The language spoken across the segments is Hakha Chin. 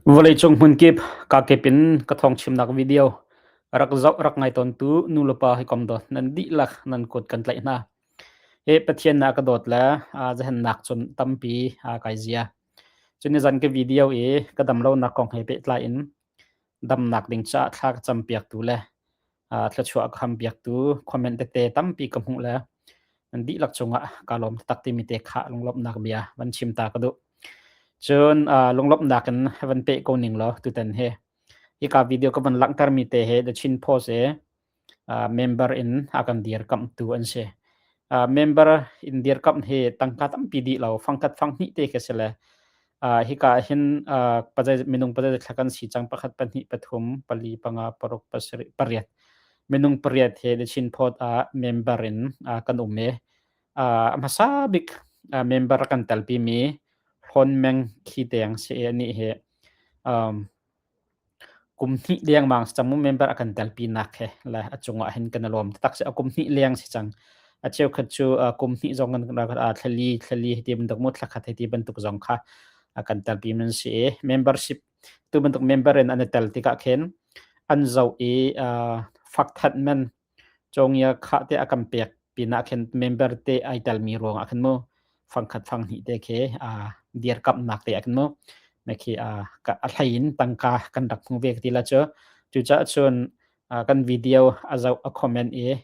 Vawleicung hmunkip kakip in ka thawngchimnak video rak zoh rak ngai tawntu nulepa hawikom dawt nan dihlak nan kut kan tlaih hna. Hi Pathian na ka dawt le zahennak cun tampi kai zia. Cun nizan ka video i ka dam lonak kong he pehtlai in damnak ding caah thla ka campiaktu le thluachuah a ka hampiaktu comment tete tampi ka hmuh le nan dihlak cungah kaa lawm taktak timi te kha lunglawmhnak bia van chim ta ka duh. Cun lunglawmhnak in van peh ko ning law tutan hi hika video ka van langhtermi te hi The Chin Post i member in a kan dirkamhtu an si. Member in dirkamh hi tangka tampi dih lo, fangkhat fanghnih te khi si le hika ah hin minung pazai thla kan si cang pakhat pahnih pathum pali panga paruk pasarih pariat minung pariat he The Chin Post ah member in kan um i a hmasa bik member kan telpi mi Hlawn Meng Khi Teng si i anih hi Kum hnih lengmang si cang mu member a kan telpi nak he le a cungah hin kan i lawm taktak si. A kum hnih leng si cang. A cheukhat cu kum hnih zong kan rak thlali thlali hiti bantuk mu thlakhat hiti bantuk zong kha a kan telpi man si i membership tu bantuk member in an i tel tikah khin an zoh i fakthanh man Cawngia khah te a kan pek pinah khin member te ai telmi ruangah khin mu fangkhat fanghnih te khi dirkamhnak te ah khin mu me khi a hlei in tangka kan rak hmu ve ka ti la cu. Cucaah cun kan video a zoh a comment i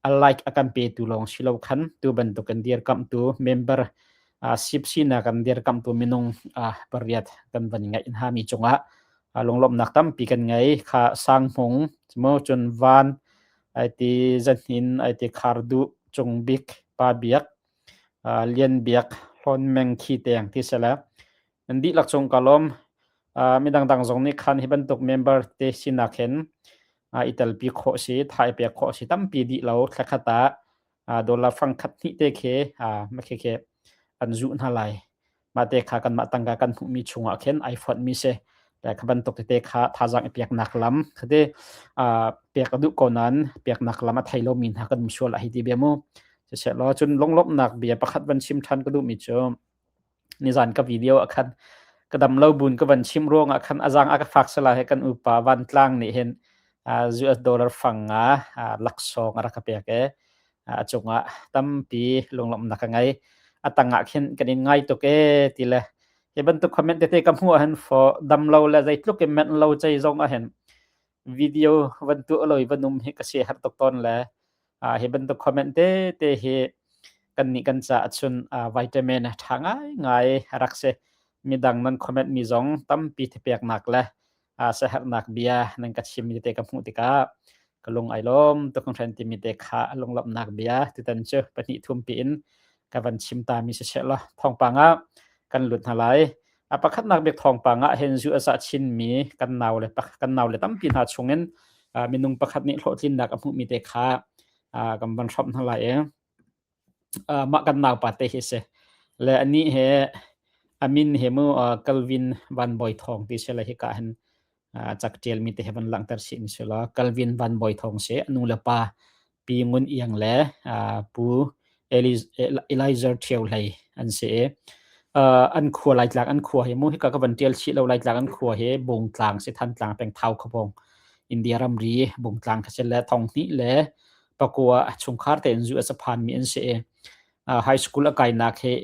a like a kan petu lawng si lo khan tu bantuk in dirkamhtu member sip sinak kan dirkamhtu minung pariat kan van ngaih hna mi cungah lunglawmhnak tampi kan ngei. Kha Sanghmung mu cun Van ai ti Zahnin ai ti Khar Duh Cung Bik Pa Biak Lian Biak Hlawn Meng Khi Teng ti sele nan dihlak cung ka lawm. Midang dang zong nih khan hi bantuk member te sinak hin i telpi khawh si thai pek khawh si tampi dih lo thlakhat ah dollar fangkhat hnih te khi ma khi khi an zuh hna lai. Mah te kha kanmah tangka kan hmuhmi chungah khin ai fonhmi si. Le kha bantuk tete kha thazaang i peknak lam khate pek a duh ko nain peknak lam a thei lomi hna kan um sual a hei ti bia mu. Siseh law cun lunglawmhnak bia pakhat van chim ṭhan ka duhmi cu nizan ka video ah khan ka dam lo bun ka van chim ruangah khan a zaang a ka fak sala he kan upa Vantlang nih hin US dollar fang nga laksawng a rak ka pek e a cungah tampi lunglawmhnak ka ngei. A tangah khin kan in ngai tuk ee ti le hi bantuk comment tete ka hmuh ahhin fo dam lo le zeitluk in menh lo cei zong ahhin video van tuah lo i van um hi ka si har tuk tawn le hi bantuk comment te te hi kan nih kan caah cun vitamin a ṭha ngaingai a rak si. Midang nan comment mi zong tampi thapeknak le siaherhnak bia nan ka chimmi tete ka hmuh tikah ka lung ai lawm tuk hringhren timi te kha lunglawmhnak bia tutan cu pahnih thum piin ka van chim ta mi siseh law thawngpang ah kan lut hna lai. A pakhatnak bik thawngpang ah hin zu a zah chinmi kan nau le kan nau le tampi hna chungin minung pakhat nih hlawhtlinnak a hmuhmi te kha kan van hrawmh hna lai i mah kan naupa te hi si. Le anih he a min he mu Calvin Van Bawi Thawng ti si le hika hin cak ṭialmi te he van langhter chih ni si law Calvin Van Bawi Thawng si a nu le pa Pi Ngun Iang le Pu Elijah Ṭhio Hlei an si i an khua Laitlak an khua hi mu hika ka van ṭial chih lo Laitlak an khua hi Bungtlang si Thantlang peng Thau khuapawng India ramri Bungtlang kha si le thong hnih le pakua chungkhar tein zu a phanmi an si i high school a kainak hi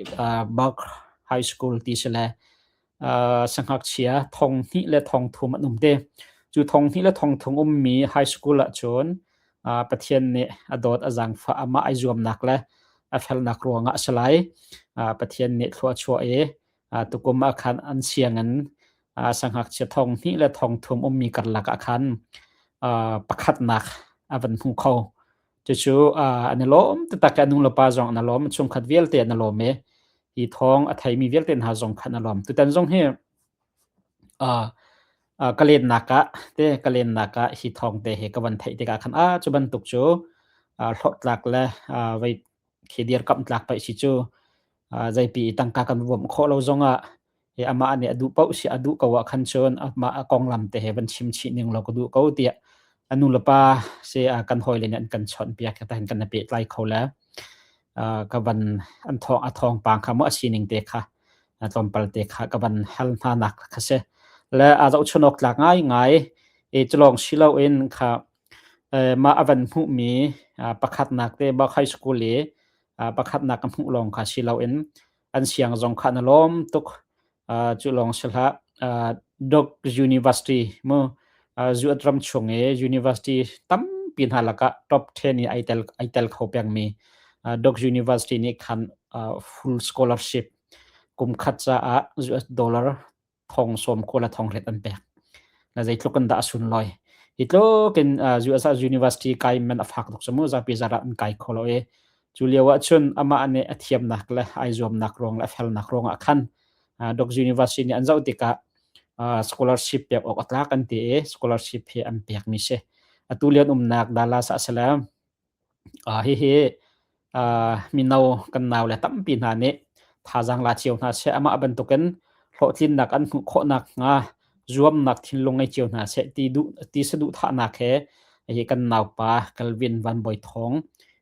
Burke High School ti si le sangngakchia thong hnih le thong thum an um te. Cu thong hnih le thong thum ummi high school ahcun Pathian nih a dawt a zaangfah amah ai zuamnak le a felnak ruangah a si lai. Pathian nih thlua a chuah i tukum ah khan an sianginn sangngakchia thong hnih le thong thum ummi karlak ah khan pakhatnak a van hmu kho. Cucu an i lawm taktak i a nulepa zong an i lawm, chungkhat vialte an i lawm i hi thawng a theimi vialte hna zong khan a lawm. Tutan zong hi ka lennak ah te ka lennak ah hi thawng te hi ka van theih tikah khan a cu bantuk cu hlawhtlak le vei khi dirkamh tlak paih si cu zeipi tangka kan bawmh khawh lo zongah hi amah nih a duh paoh si a duh ko ah khan cun amah a konglam te he van chim chih ning law ka duh ko tiah a nu le pa si kan hawile nih an kan chawnh piak ta hin kan pehtlai kho le ka van an thawng a thawngpang kha mu a sining te kha tlawmpal te kha ka van hal hna nak kha si. Le aa zohchun awk tlak ngaingai. I culawng si loin kha mah a van hmuhmi pakhatnak te bak high school i pakhatnak a hmuh lawng kha si loin an siang zong kha na lawm tuk. Cu lawng si hlah. Duke University mu US ram chung i university tampi hna lakah top 10 i ai tel kho pengmi Duke University nih khan full scholarship kum khat caah US dollar thong sawm kua le thong riat an pek. Na zeitluk in dah a sunlawi. Hi tluk in US ah university kai man a fak tuk cu zapi zara an kai kho lo i cu lio ah cun amah nih a thiamnak le ai zuamnak ruang le a felnak ruang ah khan Duke University nih an zoh tikah scholarship pek awk a tlak an ti i scholarship hi an pekmi si. Atu lian umnak Dallas ah si le Hihi mino kan naule tampi hna nih thazaang la cio hna seh. Amah bantukin hlawhtlinnak an hmuh khawh nakhnga zuamnak thinlung ngei cio hna seh ti duh ti saduhthahnak he hi kan naupa Calvin Van Bawi Thawng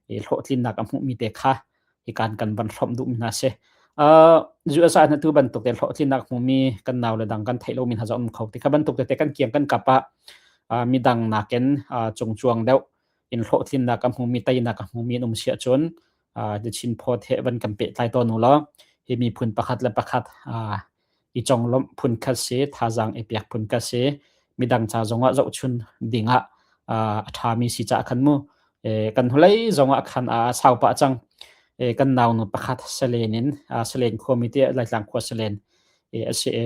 hi hlawhtlinnak a hmuhmi te kha hikan kan van hrawmh duhmi hna si. US ah tu bantuk te hlawhtlinnak hmumi kan nau le dang kan theih lomi hna zong um kho ti kha bantuk tete kan kiang kan kap ah midang nakin cungcuang deuh in hlawhtlinnak a hmumi teinak a hmumi an um si ahcun The Chin Phawt he van kan pehtlai tawn u law hi miphun pakhat le pakhat i conglawmh phun khat si thazaang i pek phun khat si midang ca zongah zohchun dingah a ṭhami si caah khan mu kan hnulei zongah khan a sau pah cang kan naunu pakhat Salen in Salen khuami te Laitlang khua Salen a si i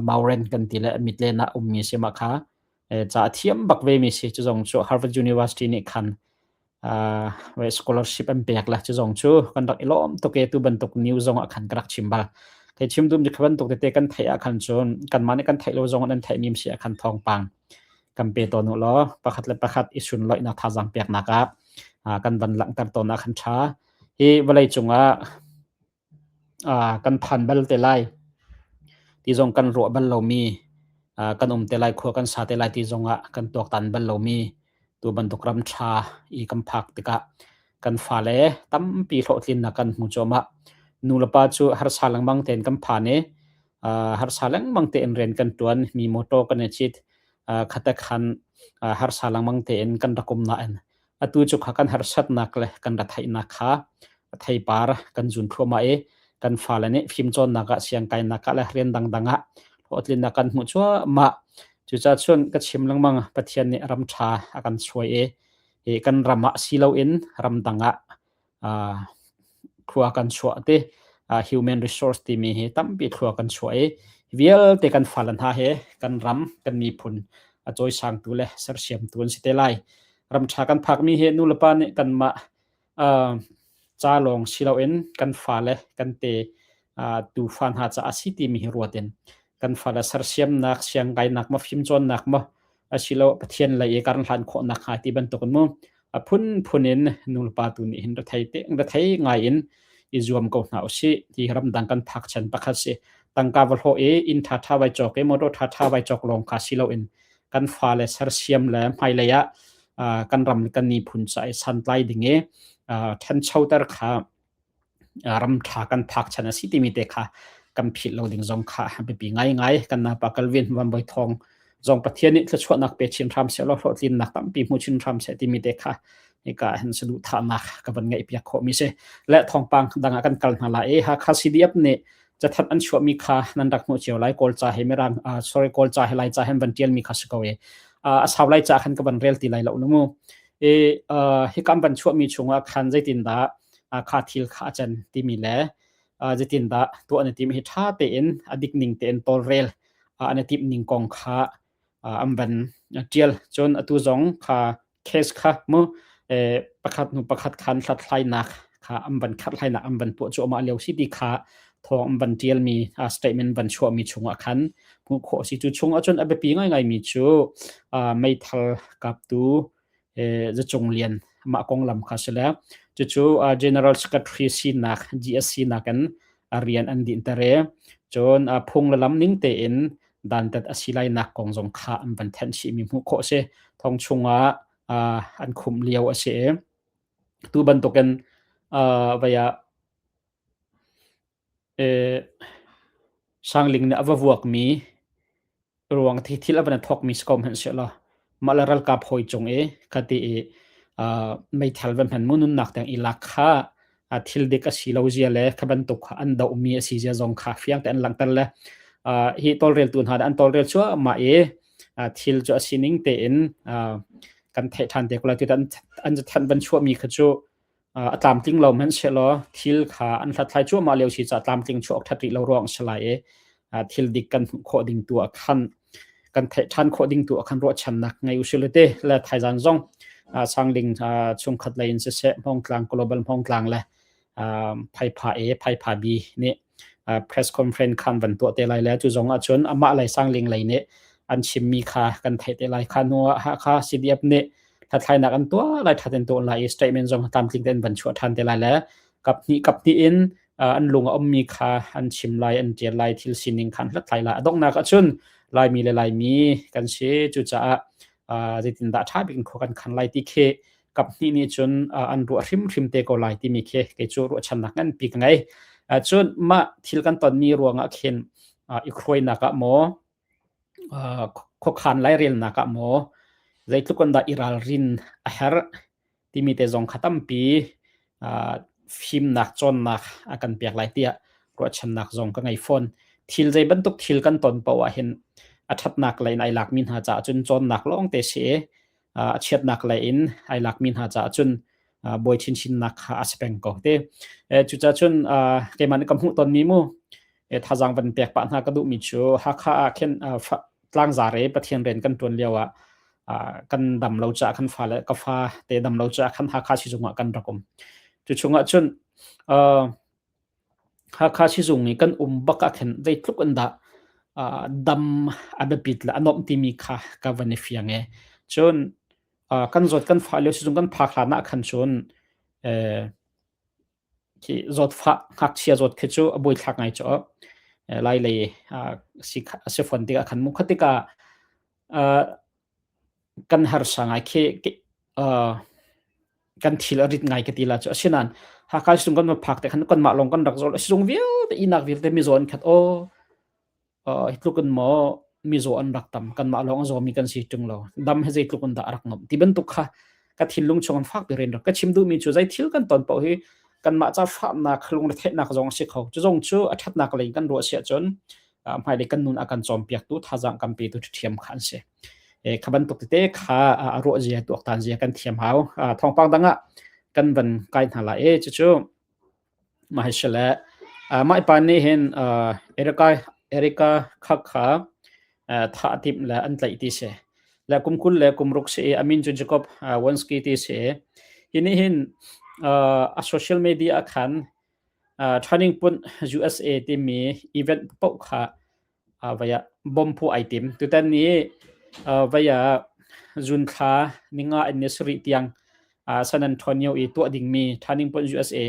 Mauren kan ti le Midland ah ummi si mah kha ca a thiam bak ve mi si cu zong cu Harvard University nih khan scholarship an pek la cu zong cu kan rak i lawm tuk e tu bantuk news zong ah khan ka rak chim bal kai chim dum kha bantuk tete kan theih ah khan cun kanmah nih kan theih lo zong an theih mi si ah khan thawngpang kan pe tawn u law pakhat le pakhat i sunloihnak thazaang peknak ah kan van langhter tawn ah khan tha hi vawlei cungah Kan phan bal te lai ti zong kan ruah bal lomi, kan um te lai, khua kan sa te lai ti zongah kan tuaktan bal lomi tu bantuk ram ṭha i kan phak tikah kan fale tampi hlawhtlinnak kan hmu cuahmah. Nulepa cu harsa lengmang tein kan phan i harsa lengmang tein rian kan ṭuan, mi mawṭaw kan i cit, khate khan harsa lengmang tein kan rak um nain Atu cu kha kan harsatnak le kan retheihnak kha theipar kan zun thluahmah i kan fale nih fimcawnnak ah siangkainak ah le rian dangdang ah hlawhtlinnak kan hmuh cuahmah. Cucaah cun ka chim lengmang Pathian nih ram ṭha a kan suai i hi kan ram ah si loin ramdang ah khua kan chuah ti human resource timi hi tampi thlua kan chuah i vialte kan fale hna he kan ram kan miphun a cawisangtu le sersiamtu an si te lai. Ram ṭha kan phakmi hi nulepa nih kanmah ca lawng si loin kan fale kan te tufa hna caah a si timi hi ruat in kan fale sersiamnak siangkainak maw fimcawnnak maw asilo Pathian lei i kar hlan khawhnak hnga ti bantuk in mu a phunphun in nulepa tu nih hin rethei te rethei ngai in i zuam ko hna usih hi ramdang kan phak chan pakhat si tangka va hlawh i inn ṭha ṭha vai cawk i motor ṭha ṭha vai cawk lawng kha si loin kan fale sersiam le hmailei ah kan ram kan miphun ca i santlai ding i ṭhanchoter kha ram ṭha kan phak chan a si timi te kha kan philh lo ding zong kha a biapi ngaingai. Kan napa Calvin Van Bawi Thawng zong Pathian nih thluachuahnak pe chin hram seh law hlawhtlinnak tampi hmu chin hram seh timi te kha hika hin saduhthahnak ka van ngeih piak khawhmi si. Le thawngpang dang ah kan kal hna lai i Hakha CDF nih cathanh an chuahmi kha nan rak hmuh cio lai Kawlca he mirang sorry Kawlca he Laica he van tialmi kha si ko i a sau lai ca khan ka van rel ti lai lo nu mu. I hika an van chuahmi chungah khan zeitindah kha thil kha a can timi le zeitindah tuah an i tim hi ṭha tein a dik ning tein tawlrel an i timh ning kong kha an van ṭial. Cun atu zong kha case kha mu pakhat hnu pakhat khan hlathlainak kha an van khathlainak an van tuah cuahmah lio si ti kha thawng an van ṭialmi statement van chuahmi chungah khan hmuh khawh a si. Cu chungah cun a biapi ngaingaimi cu meithal kaptu Zacung Lian mah konglam kha si le cucu General Secretary sinak GSC nakin a rian an dinhter i cun phung le lam ning tein dantat a si lai nak kong zong kha an van thenh chihmi hmuh khawh a si. Thong chungah an khumh lio a si i tu bantukin vai ah Sangling nih a va vuakmi. Ruang thi thil a van thawkmi si ko hmanh sehlaw mah le ralkap hawi cung i khati i meithal va hman mu nunnak tiang i lak kha thil dik a si lo zia le kha bantuk kha an dohmi a si zia zong kha fiang te an langhter le hi tawlreltu hna an tawlrel cuahmah i thil cu a sining tein kan theih ṭhan te ko lai. Tutan an cathanh van chuahmi kha cu a tlamtling lo hmanhsehlaw thil kha an hlathlai cuahmah lio si caah tlamtling chuak ṭhat rih lo ruang si lai i thil dik kan hmuh khawh ding tu ah khan kan theih ṭhan khawh ding tu ah khan ruahchannak ngei usih le te le thaizan zong sangling chungkhat lei in siseh Hmongtlang Global Hmongtlang le Phaipha A Phaipha B nih press conference khan van tuah te lai le cu zong ahcun amah lei sangling lei nih an chimmi kha kan theih te lai kha hnu ah kha CDF nih hlathlainak an tuah lai thaten tuah lai i statement zong tlamtling tein van chuah than te lai le kap hnih kap hnih in an lung a ummi kha an chim lai an tial lai thil sining khan hlathlai lai a donghnak ahcun laimi le laimi kan si cucaah zeitindah ṭha bik in khua kan khan lai ti khi kap hnih nih cun an ruah hrimhrim te ko lai timi khi kei cu ruahchannak nganpi ka ngei. Cun mah thil kan tonmi ruangah khin i khuainak ah maw khuakhan lairelnak ah maw zeitluk in dah i ralrin a herh timi te zong kha tampi fimnak cawnnak a kan pek lai tiah ruahchannak zong ka ngei fawn. Thil zei bantuk thil kan ton paoh ah hin a ṭhatnak lei in ai lakmi hna caah cun cawnnak lawng te si i a chiatnak lei in ai lakmi hna caah cun bawi chinchinnak kha a si peng ko te. Cucaah cun keimah nih ka hmuh tonmi mu thazaang van pek pah hna ka duhmi cu Hakha ah khin tlangzar i Pathian rian kan ṭuan lio ah kan dam lo caah kan fale ka fa te dam lo caah khan Hakha sizung ah kan rak um. Cu chungah cun Hakha sizung i kan um bak ah khin zeitluk in dah dam a biapit le a nuamh timi kha ka van i fiang i cun kan zawt kan fah lio sizung kan phak hlan ah khan cun khi zawtfah ngakchia zawt khi cu a buaithlak ngai cu lai lei si a si fawn tikah khan mu kha tikah kan harsa ngai khi kan thil a rit ngai ka ti la cu asinain Hakha sizung kan va phak te khan kanmah lawng kan rak zawl sizung vialte ihnak vialte mizaw an khat aw hi tluk in maw mizaw an rak tam kanmah lawng a zawmi kan si ṭung lo dam he zeitluk in dah a rak nuamh ti bantuk kha ka thinlung chung in fak pirin rak ka chim duhmi cu zei thil kan ton paoh hi kanmah ca fahnak lungretheihnak zong a si kho cu zong cu a ṭhatnak lei in kan ruah si ahcun hmailei kan nun a kan cawnpiaktu thazaang kan petu ṭhiam kha an si. Kha bantuk tete kha a ruah zia tuaktan zia kan thiam hau. Thawngpang dang ah kan van kai hna lai i cucu mah hi si le mah pa nih hin Erika Erika kha kha thah timh le an tlaih ti si. Le kum 20 le kum ruk si i a min cu Jacob Wonsky ti si. Hi nih hin a social media ah khan Turning Point USA timi event paoh kha vai ah bom phu ai tim. Tutan ni vai ah June thla ninga in ni sarih tiang San Antonio i tuah dingmi Turning Point USA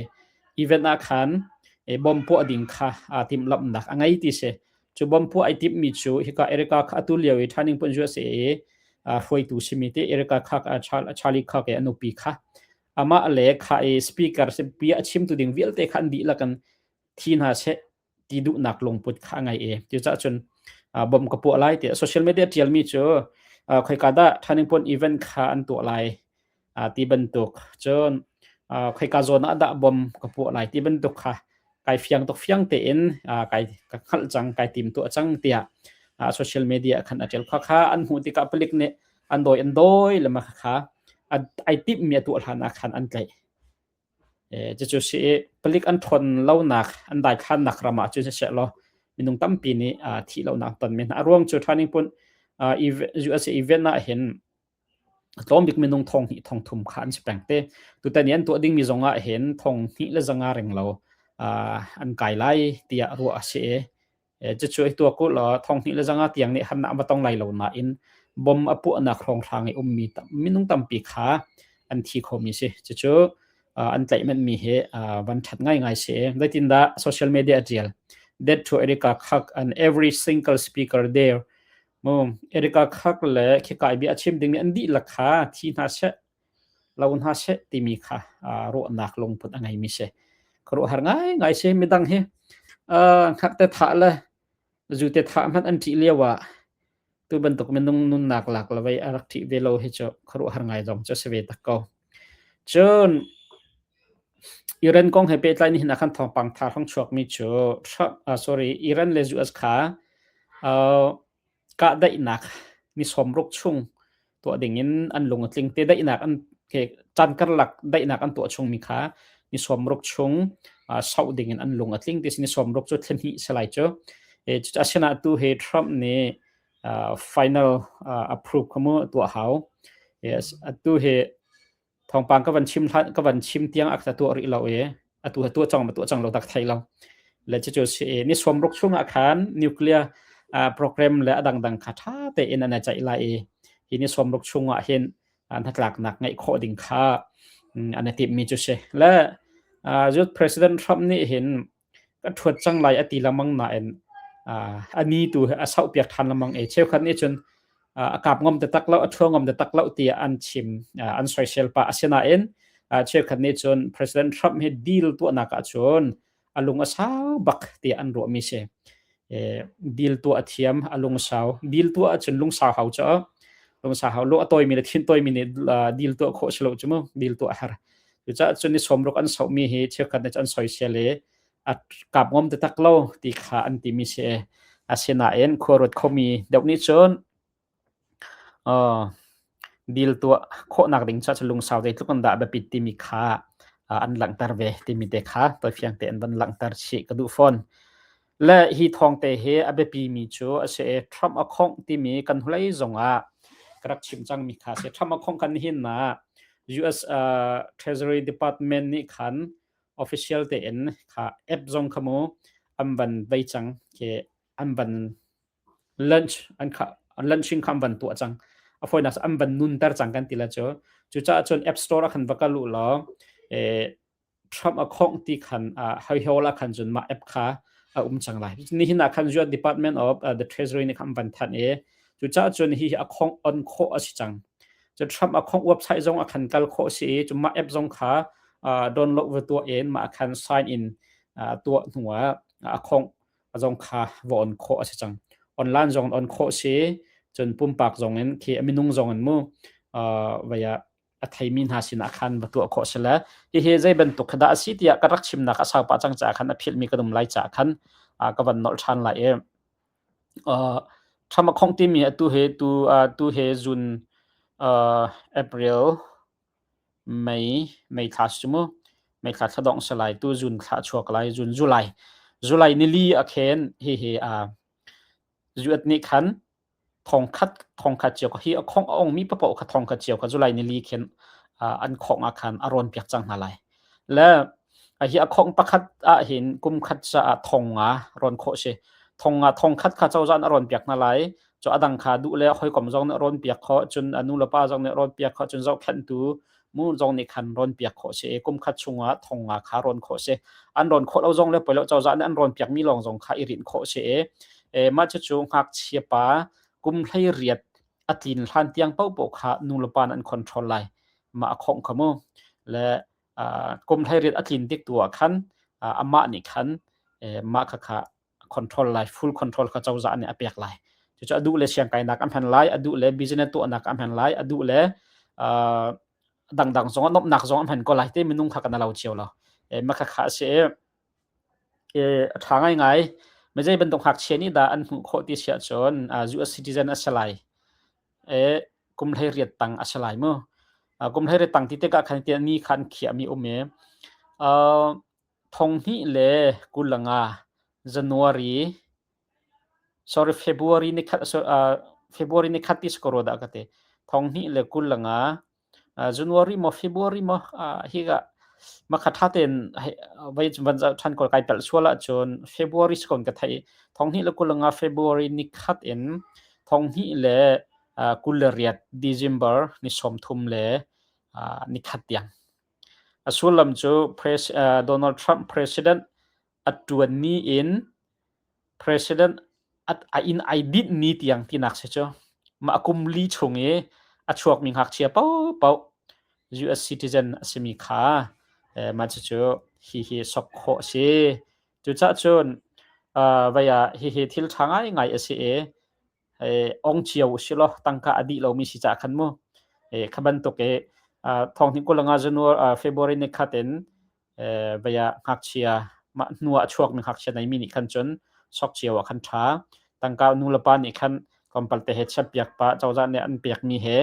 event ah khan bom puah ding kha aa timhlamhnak a ngei ti si. Cu bom puah ai timhmi cu hika Erika kha atu lio i Turning Point USA i hruaitu simi te Erika kha Charlie Kirk i a nupi kha amah le kha i speaker si bia a chimtu ding vialte kha an dihlak in thi hna seh ti duhnak lungput kha a ngei i cucaah cun bom ka puah lai tiah social media ṭialmi cu khoika dah turning point event kha an tuah lai ti bantuk cun khoika zawn ah dah bom ka puah lai ti bantuk kha kai fiang tuk fiang tein kai ka hngalh cang kai tim tuah cang tiah social media khan a ṭial kha kha an hmuh tikah palik nih an dawi an dawi le ma kha ai timhmi a tuah hlan ah khan an tlaih. Cucu si i palik an ṭhawn lonak an daithlannak ram ah cun siseh law minung tampi nih thih lonak ton men hna. A ruang cu Turning Point USA event ah hin a tlawm bik minung thong hnih thong thum kha an si peng te. Tutan i an tuah dingmi zong ah hin thong hnih le zanga ring lo an kai lai tiah ruah a si i Cucu i tuak u law thong hnih le zanga tiang nih harnak va tong lai lo nain bom a puahnak hrawnghrang i ummi minung tampi kha an thi khomi si. Cucu an tlaih manhmi hi van ṭhat ngaingai si. Zeitindah social media a ṭial? Dead to Erika Khak and every single speaker there. Mu Erika Khak le khika i bia a chim dingmi an dihlak kha thi hna seh lo hna seh timi kha ruahnak lungput a ngeimi si. Khuaruahhar ngaingai si midang hi hngak te thah le zu te thah hmanh an ṭih lio ah. Tu bantuk minung nunnak lak le vei a rak ṭih ve lo hi cu khuaruahhar ngai zong cu a si ve tak ko. Cun Iran kong he pehtlai nihin ah khan thawngpang thar hong chuakmi cu Trump, sorry, Iran le US kha kahdaihnak ni 60 chung tuah dingin an lung a tling te. Daihnak an caan karlak daihnak an tuah chungmi kha ni 60 chung sauh dingin an lung a tling ti si. Ni 60 cu thla hnih si lai cu. Asinain tu hi Trump nih final approve kha mu tuah hau. Yes, atu hi Thawngpang ka van chim hlan ka van chim tiang a ka tuah rih lo i atu ha tuah cang ma tuah cang lo tak thei lo. Le cucu si i ni 60 chungah khan nuclear program le a dangdang kha ṭha tein an i ceih lai i hi ni 60 chungah hin hnatlaknak ngeih khawh ding kha an i timhmi cu si. Le US President Trump nih hin ka ṭhuat cang lai a ti lengmang nain a ni tu hi a sauhpiak ṭhan lengmang i cheukhat nih cun a kap ngam taktak lo, a ṭhua ngam taktak lo tiah an chim, an soisel pah. Asinain cheukhat nih cun President Trump hi deal tuahnak ahcun a lung a sau bak tiah an ruahmi si. Deal tuah a thiam, a lung sau. Deal tuah ahcun lungsau hau cu. Lungsau hau. Lung a tawimi le thin tawimi nih deal tuah khawh si lo cu mu. Deal tuah a har. Cucaah cun ni 60 an sauhmi hi cheukhat nih cun an soisel i a kap ngom taktak lo ti kha an timi si. Asinain khuaruat khomi deuh nih cun deal tuah khawhnak ding caah cun lungsau zeitluk in dah a biapit timi kha an langhter ve timi te kha tawifiang tein van langhter chih ka duh fawn. Le hi thawngte hi a biapimi cu a si i Trump a khongh timi kan hnulei zongah ka rak chim cangmi kha a si. Trump a khongh kan hin ah US Treasury Department nih khan official tein kha app zong kha mu an van vei cang khi an van launch an kha launching kha an van tuah cang. A fawinak an van nunter cang kan ti la cu. Cucaah cun App Store ah khan va kal u law Trump a khongh ti khan hawihawl ah khan cun mah app kha a um cang lai. Nihin ah khan US Department of the Treasury nih khan van thanh i cucaah cun hi a khongh on khawh a si cang. Cu Trump a khongh website zong a khan kal khawh a si i cu mah app zong kha download va tuah in mah khan sign in tuah hnu ah a khongh zong kha va on khawh a si cang. Online zong on khawh si cun pumpak zong in khi minung zong in mu vaya a theimi hna sinah khan va tuah khawh si le hihi zei bantuk kha dah a si tiah ka rak chimnak a sau pah cang caah khan a philhmi ka dum lai caah khan ka van nolh ṭhan lai i Trump a khongh timi atu he tu tu he zun April May May thla si mu May thla thla dongh si lai tu June thla chuak lai June July July nili a khen hihi US nih khan thongkhat thongkhat cio hi a khong a ongmi paoh kha thongkhat cio kha July nili khin an khong ah khan a rawn piak cang hna lai. Le hi a khong pakhat ah hin kum khat caah thong nga rawn khawh si. Thong nga thongkhat kha cozah nih a rawn piak hna lai. Cu a dang kha duh le hawikom zong nih rawn piak khawh, cun a nu le pa zong nih rawn piak khawh, cun zohkhenhtu mu zong nih khan rawn piak khawh si. Kum khat chungah thong nga kha rawn khawh si. An rawn khawh lo zong le poi lo cozah nih an rawn piakmi lawng zong kha i rinh khawh si. Mah cucu ngakchia pa kum 18 a tlin hlan tiang paohpaoh kha nu le pa nih an control lai. Mah a khongh kha mu. Le kum 18 a tlin tik tu ah khan amah nih khan mah kha kha control lai, full control kha cozah nih a pek lai. Cucu a duh le siangkainak a hman lai, a duh le business tuahnak a hman lai, a duh le dangdang zong a nomhnak zong a hman ko lai te minung kha kan lo cio lo. Mah kha kha a si i a ṭha ngaingai. Mizei bantuk ngakchia nih dah an hmuh khawh ti si ahcun US citizen a si lai. Kum 18 tang a si lai mu. Kum 18 tang ti tikah khan tiah ni kha an khiahmi um i 2025 January sorry February ni khat February ni khat ti si ko rua dah ka ti. 2025 January maw February maw hi ka makha ṭha tein vai van zoh ṭhan kawl kai palh sual ahcun February si kon ka theih. 2025 February ni khat in 2028 December ni 30 le ni khat tiang. A sullam cu Donald Trump president a ṭuan ni in president a inn ai dinh ni tiang tinak si cu. Mah kum li chung i a chuakmi ngakchia paohpaoh US citizen a simi kha mah cucu hihi sok khawh a si. Cucaah cun vei ah hihi thil ṭha ngaingai a si i. ong cio usilaw tangka a dih lomi si caah khan mu kha bantuk i thonghnih 25 January February ni khat in vei ah ngakchia mah hnu ah a chuakmi ngakchia neimi nih khan cun sok cio ah khan ṭha. Tangka nu le pa nih khan tlawmpal te he chiahpiak pah cozah nih an pekmi he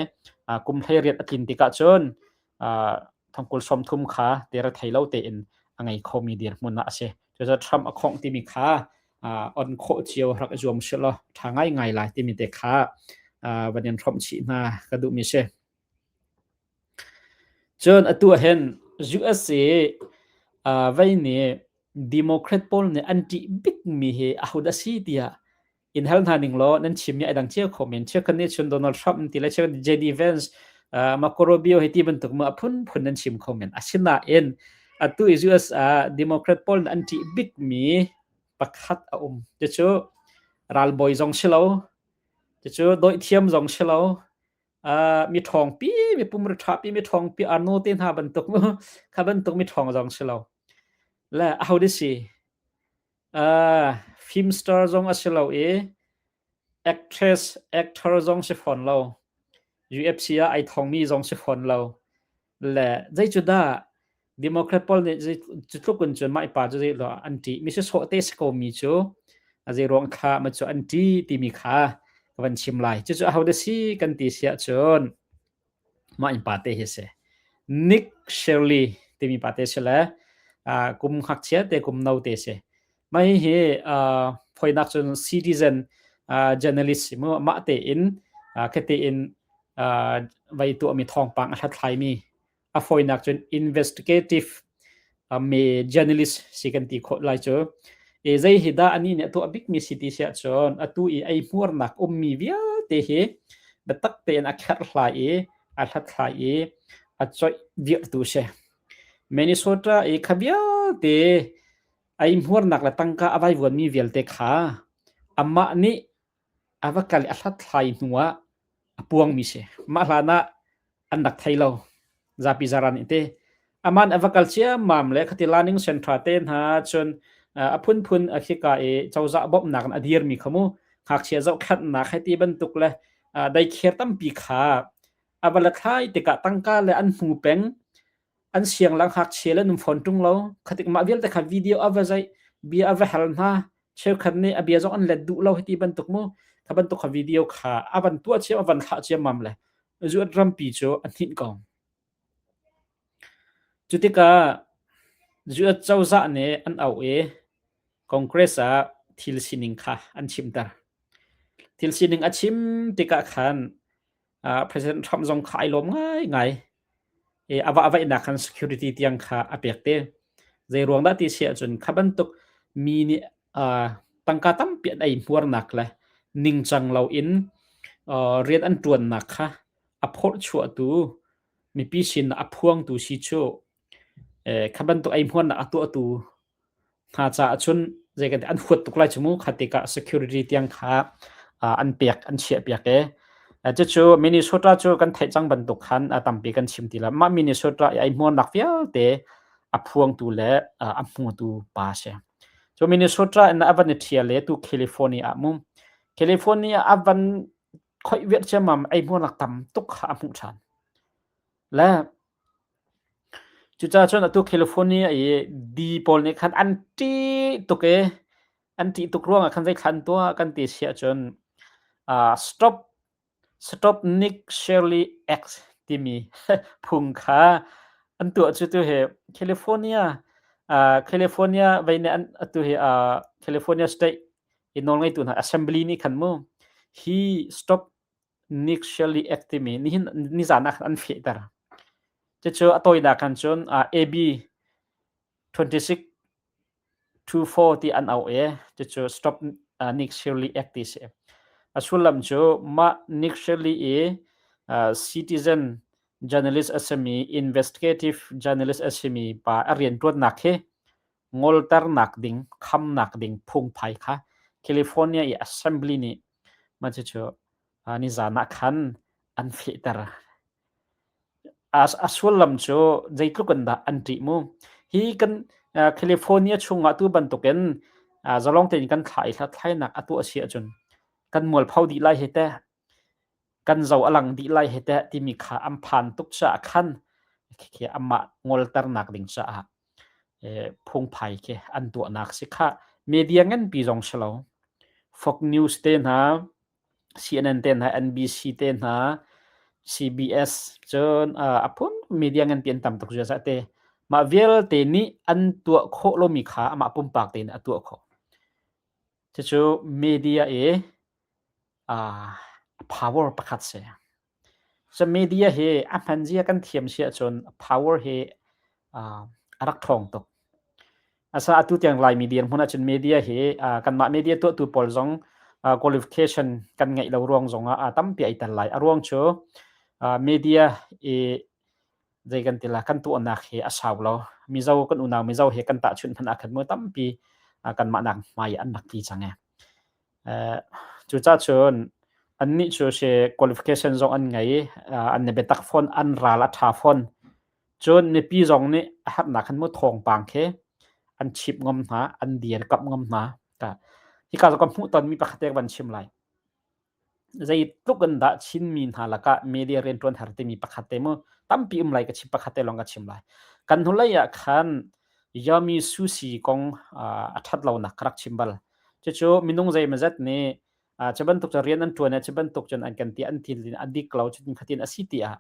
kum 18 a tlin tikah cun thongkul 30 kha te ra thei lo tein a ngei khomi dirhmun ah a si. Cucaah Trump a khongh timi kha on khawh cio rak i zuam sih law ṭha ngaingai lai timi te kha van in hrawmh chih hna ka duhmi si. Cun atu ah hin USA vei nih Democrat pawl nih an ṭih bikmi hi ahodah si tiah in hal hna ning law nan chimmi ai dang cio kho men. Cheukhat nih cun Donald Trump ti le cheukhat JD Vance, Marco Rubio hi ti bantuk mu a phunphun nan chim kho men. Asinain atu i US ah Democrat pawl nih an ṭih bikmi pakhat a um. Cucu ralbawi zong si lo, cucu dawih thiam zong si lo, mi ṭhawngpi, mi pumri ṭhapi, mi ṭhawngpi Arno te hna bantuk mu kha bantuk mi ṭhawng zong si lo. Le aho dah si? Film star zong a si lo i actress, actor zong si fawn lo. UFC ah ai thongmi zong si fawn lo. Le zei cu dah Democrat pawl nih cu tluk in cun mah pa cu zei lo an ṭih. Mi sawsawh te si ko mi cu zei ruang kha ma cu an ṭih timi kha ka van chim lai. Cucu aho dah si kan ti si ahcun mah in pa te hi si. Nick Shirley timi pa te si le kum ngakchia te kum no te si. Mah hihi phoinak cun citizen journalist si mu mah tein khate in vai tuahmi thawngpang a hlathlaimi a fawinak cun investigative me journalist si kan ti khawh lai cu. E zei hi dah ani nih a tuah bikmi si ti siah cun atu i ei hmurnak ummi vialte hi biatak tein a kherhhlai i a hlathlai i a coih virtu si. Minnesota i kha vialte ei hmurnak le tangka a vaivuanmi vialte kha amah nih a va kal i a hlathlai hnu ah a puangmi si. Mah hlan ah an rak thei lo. Zapi zaran in te. Aman a va kal ciammam le khati learning center te hna cun a phunphun a khika i cozah bawmhnak in a dirmi kha mu ngakchia zohkhenhnak hei ti bantuk le daikher tampi kha a va la thlai tikah tangka le an hmu peng an sianglang ngakchia le num phone ṭung lo khatik mah vialte kha video a va zaih bia a va hal hna cheukhat nih a bia zong an let duh lo hiti bantuk mu kha bantuk kha video kha a van tuah chiam a van thlah ciammam le zuat rampi cu a hninh ko cu tikah zuat cozah nih an auh i Congress ah thil sining kha an chimter thil sining a chim tikah khan President Trump zong kha ai lawm ngaingai. I a va vaihnak khan security tiang kha a pek te. Zei ruang dah ti si ahcun kha bantuk mi nih tangka tampi an ei hmuarnak le ningcang loin rian an ṭuannak kha a phorhchuahtu mipi sin a phuangtu si cu kha bantuk ei hmuarnak a tuahtu hna caah cun zei kan an huat tuk lai cu mu kha tikah security tiang kha an pek an chiah piak e cucu Minnesota cu kan theih cang bantuk khan tampi kan chim ti la mah Minnesota i ai hmuarnak vialte a phuangtu le a hmutu pa si cu Minnesota in a van i ṭhial le tu California ah mu California a van khoih viat ciammam ei hmuarnak tam tuk kha a hmuh ṭhan le Cucaah cun atu California i di pawl nih khan an ṭih tuk i an ṭih tuk ruangah khan zeithla an tuah kan ti si ahcun Stop Stop Nick Shirley Act timi phung kha an tuah cu tu hi California California vei nih an atu hi California State i nawlngeitu hna Assembly nih khan mu hi Stop Nick Shirley Act timi nihin nizan ah khan an fehter. Cucu a tawinak khan cun AB 26 24 ti an auh i cucu Stop Nick Shirley Act ti si. A sullam cu mah Nick Shirley i citizen journalist a simi investigative journalist a simi pa a rianṭuannak hi ngolternak ding khamnak ding phungphai kha California i Assembly nih mah cucu nizan ah khan an fehter. A sullam cu zeitluk in dah an ṭih mu. Hi kan California chungah tu bantukin zalong tein kan thlah i hlathlainak a tuah si ahcun Kan mualpho dih lai hi teh, kan zo a lang dih lai hi teh timi kha an phan tuk caah khan khi amah ngolternak ding caah phungphai khi an tuahnak si kha. Media nganpi zong si lo. Fox News te hna, CNN te hna, NBC te hna, CBS cun a phun media nganpi an tam tuk ziah te. Mah vialte nih an tuah khawh lomi kha amah pumpak tein a tuah khawh. Cucu media i power pakhat si. So media hi a hman zia kan thiam si ahcun power hi a rak ṭhawng tuk. Asa atu tiang Laimi dirhmun ahcun media hi kanmah media tuahtu pawl zong qualification kan ngeih lo ruang zong ah tampi ai tel lai. A ruang cu media i zei kan ti la kan tuahnak hi a sau lo. Mizo kan unau Mizo he kan tahchunh hmanh ah khan mu tampi kanmah nak hmai an rak tli cang e. Cucaah cun annih cu si qualification zong an ngei i an i biatak fawn, an ral a ṭha fawn. Cun mipi zong nih a herhnak khan mu thawngpang khi an chimh ngam hna, an dirkamh ngam hna. Hika cu ka hmuhtonmi pakhat te ka van chim lai. Zeitluk in dah Chinmi hna lakah media rianṭuan har timi pakhat te mu tampi um lai ka chim pakhat te lawng ka chim lai. Kan hnulei ah khan Yami Sushi kong a ṭhat lonak ka rak chim bal. Cucu minung zeimawzat nih cu bantuk cu rian an ṭuan i cu bantuk cun an kan ti an til a dik lo cutin khatin a si tiah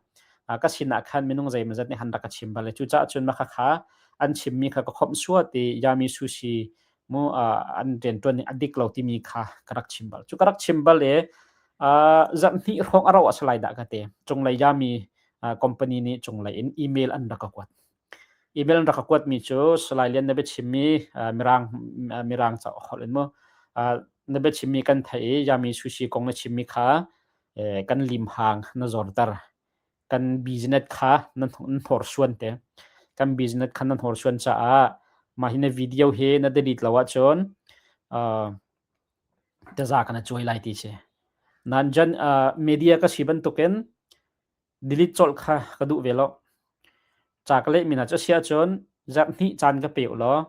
ka sinah khan minung zeimawzat nih han rak ka chim bal i cucaah cun mah khakha an chimmi kha ka khawmh suat i Yami Sushi mu an rianṭuan ning a dik lo timi kha ka rak chim bal. Cu ka rak chim bal i zarh hnih hrawng a rauh a si lai dah ka ti. Cunglei Yami company nih cunglei in email an rak ka kuat. Email an rak ka kuatmi cu Salai Lian na biachimmi Mirang Mirang cauk holh in mu na biachimmi kan theih i Yami Sushi kong na chimmi kha kan limhang na zorter. Kan business kha na hnorsuan te. Kan business kha na hnorsuan caah mah hi na video hi na delete lo ahcun taza kan cuai lai ti si. Nan jan media ka si bantukin delete colh kha ka duh ve lo. Ca ka lehmi hna cu a si ahcun zarh hnih caan ka pe u law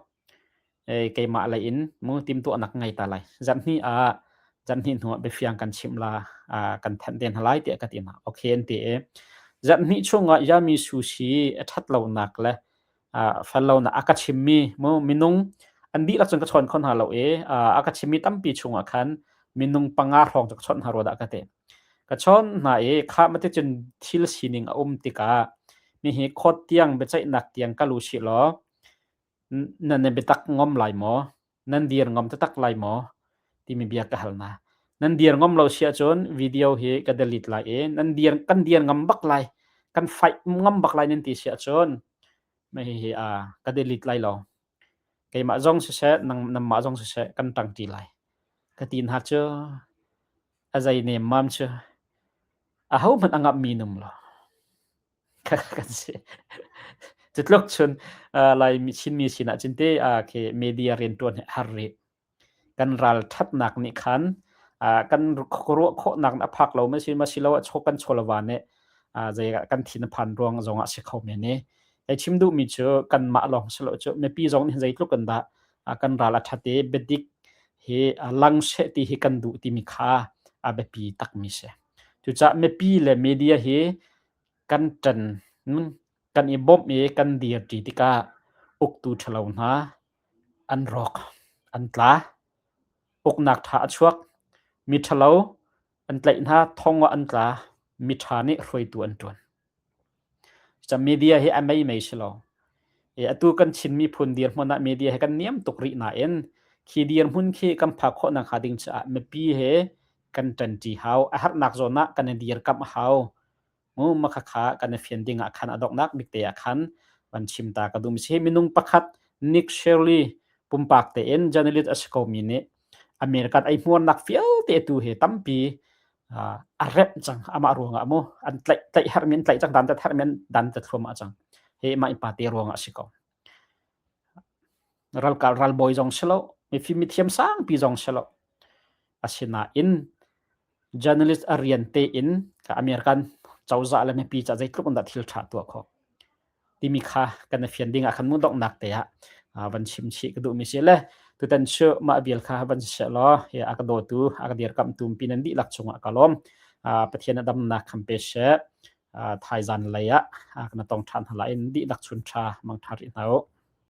keimah lei in mu timhtuahnak ka ngei ta lai. Zarh hnih ah zarh hnih hnu ah biafiang kan chimh la, kan thanh te hna lai tiah ka ti hna. Okay an ti i zarh hnih chungah Yami Sushi a ṭhat lonak le fel lonak a ka chimmi mu minung an dihlak cun ka chawn kho hna lo i a ka chimmi tampi chungah khan minung panga hrawng cu ka chawnh hna rua dah ka ti. Ka chawnh hna i khah mati cun thil sining a um tikah mihi court tiang biaceihnak tiang kal u sih law nan i biatak ngam lai maw? Nan dir ngam taktak lai maw? timi bia ka hal hna. Nan dir ngam lo si ahcun video hi ka delete lai i nan dir kan dir ngam bak lai, kan fight ngam bak lai nan ti si ahcun hihi ka delete lai lo. Keimah zong siseh, nang nanmah zong siseh kan ṭangṭi lai. Ka ti hna cu a zei nemmam cu ahohmanh a ngamhmi num lo. Kan si. Cu tluk cun Laimi Chinmi sinah cun te khi media rianṭuan hi a har rih. Kan ral ṭhatnak nih khan kan ruah khawhnak a phak lo ma si ma si lo ah chaw kan chawlava nih zei ah kan thin a phan ruang zong ah si kho men i hei chim duhmi cu kanmah lawng si lo cu mipi zong nih zeitluk in dah kan ral a ṭhat i biadik hi lang seh ti hi kan duh timi kha a biapi takmi si. Cucaah mipi le media hi kan ṭan kan i bawmh i kan dirṭi tikah uktu ṭhalo hna an rawk, an tla. Uknak ṭha a chuak. Mi ṭhalo an tlaih hna, thong ah an tla. Mi ṭha nih hruaitu an ṭuan. Cucaah media hi a meimei si lo. Atu kan Chin miphun dirhmun ah media hi kan niam tuk rih nain khi dirhmun khi kan phak khawh nakhnga ding caah mipi he kan ṭanṭi hau. A herhnak zawn ah kan i dirkamh a hau. Mu makhakha kan i fian ding ah khan a donghnak bik te ah khan van chim ta ka duh. Si minung pakhat Nick Shirley pumpak tein journalist a si komi nih American ei hmuarnak vialte tu hi tampi a remh cang amah ruangah mu an tlaih tlaih herhmi an tlaih cang dan tat herhmi an dan tat thluahmah cang hi mah i pa te ruangah a si ko ralkal ralbawi zong si lo mifim mithiam sangpi zong si lo asinain journalist a rian tein American cozah le mipi ca zeitluk in dah thil ṭha tuah khawh timi kha kan i fian ding ah khan mu donghnak te ah van chim chih ka duhmi si le. Tutan cu mah vial kha van si seh law hi a ka dawtu, a ka dirkamhtu mipi nan dihlak cungah ka lawm. Pathian a damnak kan pe seh. Thaizan lei ah kana tong ṭhan hna lai in dihlak chun ṭha mangṭha rih hna u.